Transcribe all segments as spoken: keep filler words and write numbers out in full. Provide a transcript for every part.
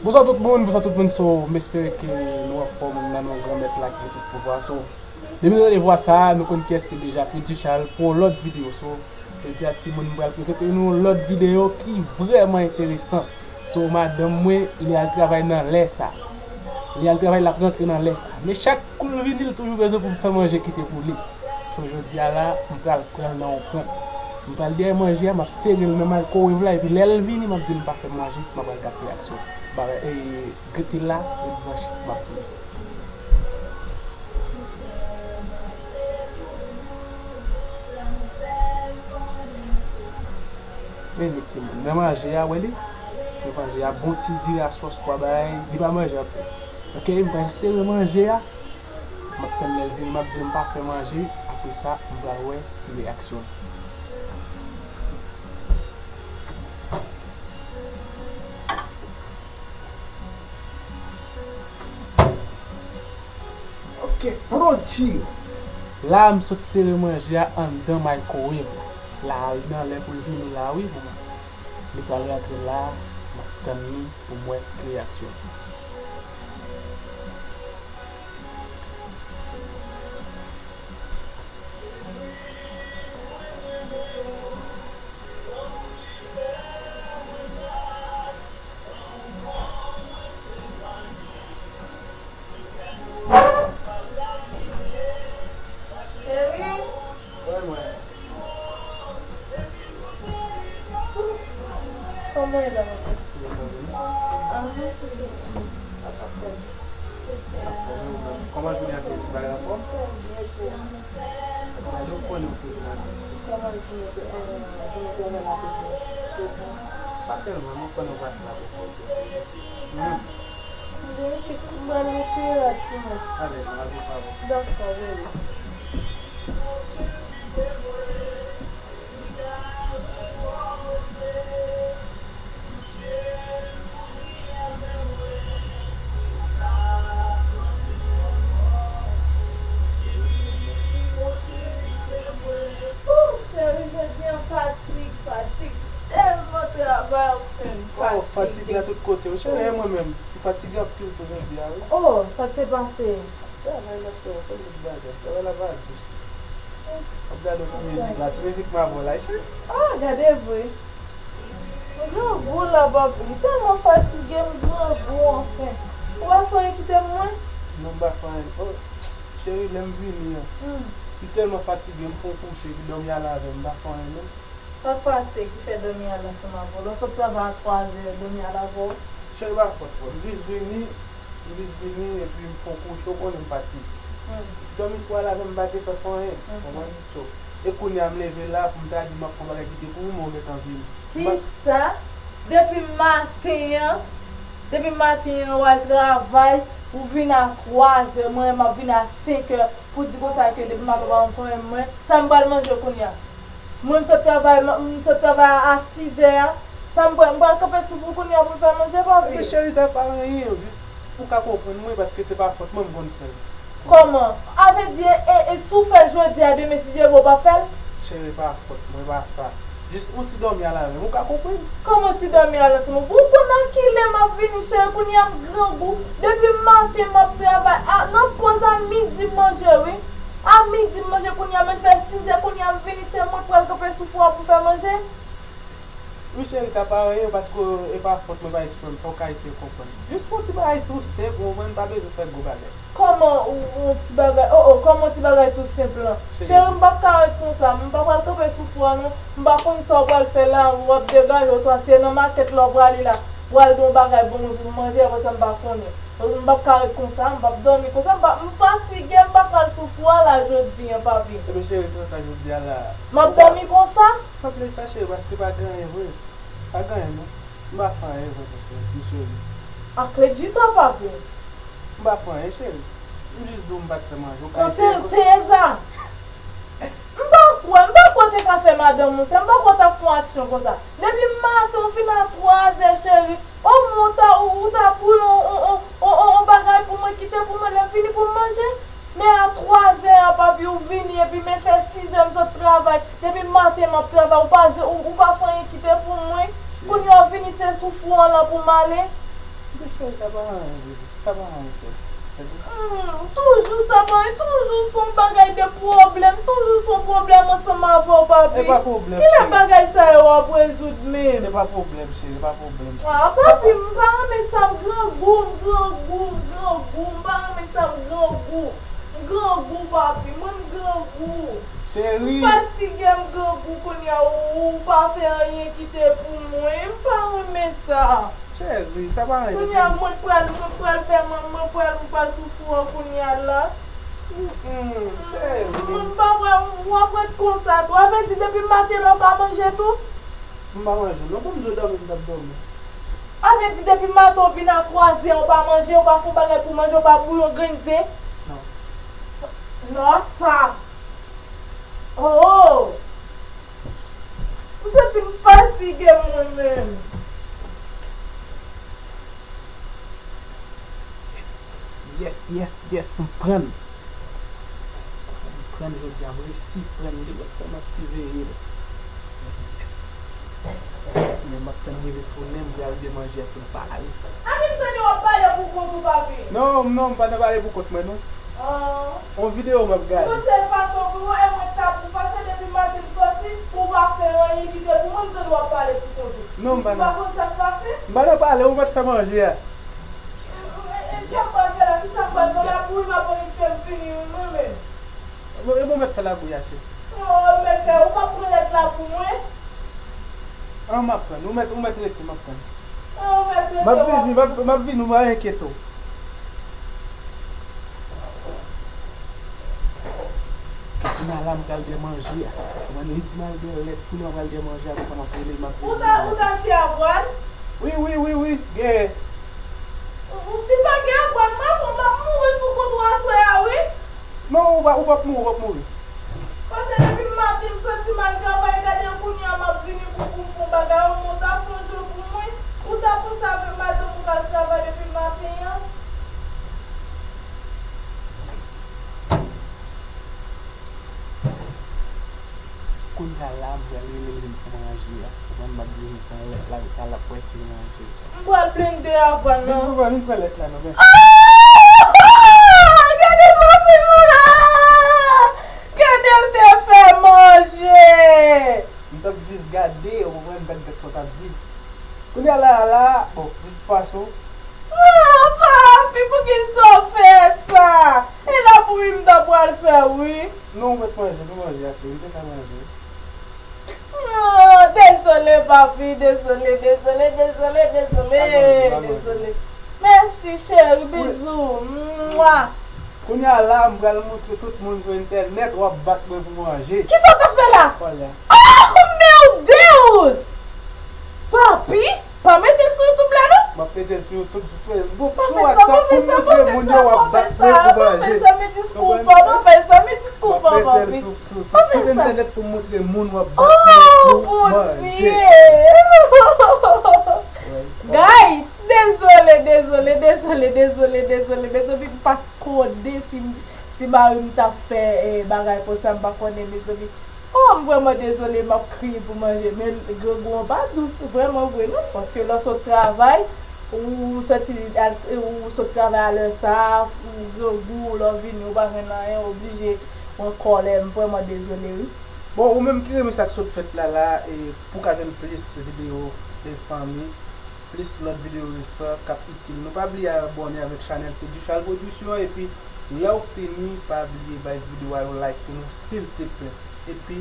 Bonswa tout moun, bonswa tout moun. So, m espere ke nou anfòm nan non Granmèt la ki gen tout pouvwa. So, depi nou tande vwa sa a, nou konn kiyès li deja, Freddy Charles pou yon lòt videyo. So, jodi a, timoun, m pral prezante nou yon lòt videyo ki vrèman enteresan. So, madanm mwen, li al travay nan lè sa. Li al travay, l ap rantre nan lè sa. Men chak kou l vini, l toujou bezwen pou m fè manje kite pou li. So, jodi a la, m pral pran l nan yon prank. M pral dèyè manje a, m ap sere l nan maykwowev la, epi lè l vini, m ap di l m pa fè manje, m ap gad reyaksyon l. Ba, e, rete la, ret branche, m ap vini. Men, men timoun, nan manje a, wè li? Nan manje a, bon ti diri a sòs pwa bay, li pa manje anpil. Ok, m pral sere manje a. M ap tann lè l vini, m ap di l m pa fè manje. Apre sa, m pral wè ki reyaksyon l. Ok, pwodui! La a, m sot sere manje a anndan maykwowev la. La a, li nan lè pou l vini la, wi, pou mwen. Li pral rantre la, m ap tann li pou m wè ki reyaksyon l. Cheri. Wè mwen. Kòman e la, maten? Mwen tande. Aha, se byen. Sa, sa fè. Sa fè, men ou menm. Kòman jounen an te ye? Tout bagay anfòm? Byen, byen. Ebyen, nou konnen ou te nan. Kòman jounen te, eh, jounen te, eh, la te ye? Pa tèlman, nou konnen ou pa t la pou fè. Hmm. Byen, pitit, m pral retire rad sou mwen. Alèz, m ap vin avè w. Dakò, bebe. Ooh, cheri, jodi an fatig, fatig, tèlman travay, ou fè m fatige. Oh, fatig la tout kote. Wi, cheri, e mwen menm. M fatige anpil tou jodi a, wi. Oh, sa k te pase? Travay la, cheri, w konn tout bagay. Travay la pa dous. W ap gade yon ti mizik la, ti mizik m avè w la, cheri. Ah, gade vre. M grangou la, papi. M tèlman fatige, m grangou anfen. Ou pa fè anyen kite m mwen? Non, m pa fè anyen. Oh, cheri, lè m vini an, hmm, m tèlman fatige, m fè yon kouche, epi dòmi al avè m, m pa fè anyen, non. Sa k pase ki fè dòmi al ansanm avè w? Lè w sot travay a twazè, dòmi al avè w? Cheri, pa fòt mwen. M jis vini, m jis vini, epi m fè yon kouche, ou konnen m fatige. Hmm. Dòmi twazè la, m pa gentan fè anyen, hmm, konprann? So, e kounye a m leve la, pou m ta di m ap fè yon bagay kite pou ou, men ou gentan vini. Kisa? Depi maten an, depi maten an, w al travay, ou vin a twazè, mwen, m ap vin a senkè, pou di konsa ke depi maten w pa janm fè anyen pou mwen, sa m pral manje kounye a? Mwen, m sot travay, m, m sot travay a sizè a. Sa m pral, m pral kanpe sou fou kounye a pou m fè manje, papi? Ebyen, cheri, sa pa anyen. Jis ou ka konprann mwen, paske se pa fòt mwen, m konn fè l. Kòman? A vle di, e, e, si w fè l jodi a, demen, si Dye vle, w pa fè l? Cheri, pa fòt mwen, pa sa. Jis yon ti dòmi al avè m, ou ka konprann? Kòman ti dòmi al ansanm? Ou konn a kilè m ap vini, cheri, kounye a m grangou. Depi maten m ap travay. A, nan poz a midi m manje, wi. A midi m manje kounye a, men fè sizè kounye a m vini, se mwen k pral kanpe sou fou a pou m fè manje. Wi, cheri, sa pa anyen, paske e pa fòt mwen, pa eksprè m fè, ou ka eseye konprann. Jis fè yon ti bagay tou senp, ou konprann, pa bezwen fè gwo bagay. Kòman ou, yon ti bagay, oh, oh, kòman yon ti bagay tou senp lan? Cheri. Cheri, m p ap ka ret konsa, m pa pral kanpe sou fou a, non. M pa konn sa w pral fè la, w ap degaje, oswa se nan makèt la w prale la, w al gen yon bagay bon pou manje, apre sa m pa konnen. M p ap ka ret konsa, m p ap dòmi konsa, m pa, m fatige, m pa pral sou fou a la jodi an, papi. Ebyen, cheri, se konsa jodi a la. M ap dòmi konsa? Sanble sa, cheri, paske pa gen anyen vre. Pa gen anyen, non. M pa fè anyen vre, cheri, m sere. Akredita, papi. M pa fè anyen, cheri. M jis di w m pa t fè manje. Ou ka eseye. Konsa l te sa. M pa kwè, m pa kwè w te ka fè madanm ou sa, m pa kwè w t ap fè yon aksyon konsa. Depi maten w fin a twazè, cheri, omwen w ta, ou, ou ta bouyi yon, yon, yon, yon, yon, yon bagay pou mwen kite pou mwen lè m fini pou m manje. Men a twazè a, papi, ou vini, epi men fè sizè m sot travay. Depi maten m ap travay, ou pa, ou, ou pa fè anyen kite pou mwen. Kounye a w vini se sou fou an lan pou m ale. Cheri, sa pa anyen, sa pa anyen, cheri. Hmm, toujou sa pa anyen, toujou se yon bagay de pwoblèm, toujou se yon pwoblèm ansanm avè w, papi. E pa pwoblèm, cheri. Kilè bagay sa yo ap rezoud menm? E pa pwoblèm, cheri, e pa pwoblèm. Ah, papi, m pa renmen sa, m grangou, m grangou, m grangou, m pa renmen sa, m grangou. M grangou, papi, mwen m grangou. Cheri. M fatige, m grangou kounye a, ou, ou pa fè anyen kite pou mwen, m pa renmen sa. Cheri, sa pa anyen. Kounye a, mwen pral, mwen pral fè, mwen, mwen pral, mwen pral sou fou an kounye a la. Mm, cheri. Mwen pa pral, w ap ret konsa tou. A vle di depi maten la w pa manje tou? M pa manje. Non, ban m di w dòmi, m t ap dòmi. A vle di depi maten w vin a twa zè, w pa manje, w pa fè yon bagay pou manje, w pa bouyi yon grenn ze? Non. Non, sa. Oh! M santi m fatige mwen menm. Yes, yes, yes, yes, m pran l. M pran l jodi a, m resi pran l, gen lòt fwa m ap siveye l. Yes. Men m ap tann rive tounen, m pral gen manje a pou m pale. Annik tande w ap pale pou kont ou, papi. Non, non, m pa nan pale pou kont mwen, non. Ah. On videyo m ap gade. Mwen se fason pou mwen, e mwen ta pou fache depi maten m sòti, ou pa fè anyen kite pou mwen, m tande w ap pale pou kont ou. Non, m pa nan. Ou pa konn sa k pase? M pa nan pale, ou mèt fè manje a. E, e, e, kisa m pral fè la? Kisa m pral fè? Labouyi m ap annik fè m fini, wi, mwen menm. E bon, e bon, mèt fè labouyi a, cheri. Oh, mèt fè, ou p ap pran lèt la pou mwen? An, m ap pran. Ou mèt, ou mèt rete, m ap pran. An, ou mèt rete, m ap vini, m ap, m ap vini, ou pa enkyete w. Kounye a la, m pral gen manje a. Mwen, li di m al gen lèt, kounye a m pral gen manje a, konsa m ap rele l, m ap rele l. Ou ta, ou ta chè avwàn? Wi, wi, wi, wi, gen. Ou, si pa gen avwàn, mwen, mwen, m ap mouri sou kont ou aswè a, wi. Non, ou pa, ou p ap mouri, ou p ap mouri. Paske depi maten m santi m al travay, gade kounye a m ap vini pou, pou m fè yon bagay, ou ta fè yon jwe pou mwen, ou ta panse avè madanm ou k al travay depi maten an. Kounye a la, m pral rele l vin fè manje a. Ou konprann, m ap di l vin pran lèt la, l ap wè si l manje. M pral blende avwàn nan. Vin pran, vin pran lèt la non, men. Ah! Gade papi moun la! Gade l te fè manje! M t ap jis gade, ou konprann, m pa t gad sa w t ap di. Kounye a la, la, bon, de tout fason. Ah, papi, poukisa w fè sa? E labouyi m ta pral fè, wi. Non, ou mèt manje, nou manje ase, m te ka manje. Ah, dezole, papi, dezole, dezole, dezole, dezole, dezole. Mèsi, cheri, bizou. Mwa. Kounye a la, m pral montre tout moun sou entènèt, w ap bat mwen pou manje. Kisa w t ap fè la? Olè. Oh, meu Deus! Papi, pa mete l sou YouTube la, non? M ap mete l sou YouTube, sou Facebook, sou WhatsApp, pou m montre moun yo w ap bat mwen pou manje. Pa fè sa, pa fè sa, pa fè sa, men diskou w pa, pa fè sa, men diskou w pa, papi. Sou, sou, sou tout entènèt pou m montre moun w ap bat mwen pou manje. Oh, Bondye! Guys, dezole, dezole, dezole, mezanmi, m pa t konnen si, si mari m t ap fè, eh, bagay konsa, m pa konnen, mezanmi. Oh, m vrèman dezole, m ap kriye pou manje. Men grangou an pa dous, vrèman vre, non. Paske lè w sot travay, ou soti, ou sot travay a lè sa, ou grangou, lè w vini, ou pa jwenn anyen, ou oblije pran kòlè. M vrèman dezole, wi. Bon, ou menm ki renmen sa k sot fèt la la, e pou w ka jwenn plis videyo de fanmi, plis lòt videyo resan k ap itil nou, pa bliye abòne avèk chanèl Fedjishal Production, epi lè w fini, pa bliye bay videyo a yon like pou nou, silteplè. Epi,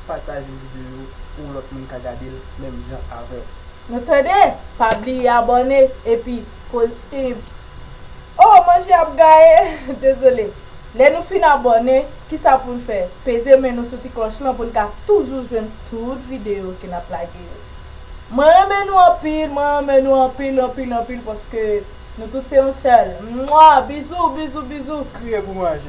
pataje videyo pou yon lòt moun ka gade l menm jan avè w. Nou tande? Pa bliye abòne, epi, po-, e, oh, manje ap gaye! Dezole. Lè nou fin abòne, kisa pou n fè? Peze men nou sou ti klòch lan pou n ka toujou jwenn tout videyo ke n ap lage yo. Mwen renmen nou anpil, mwen renmen nou anpil, anpil, anpil, paske nou tout se yon sèl. Mwa! Bizou, bizou, bizou! Kriye pou manje.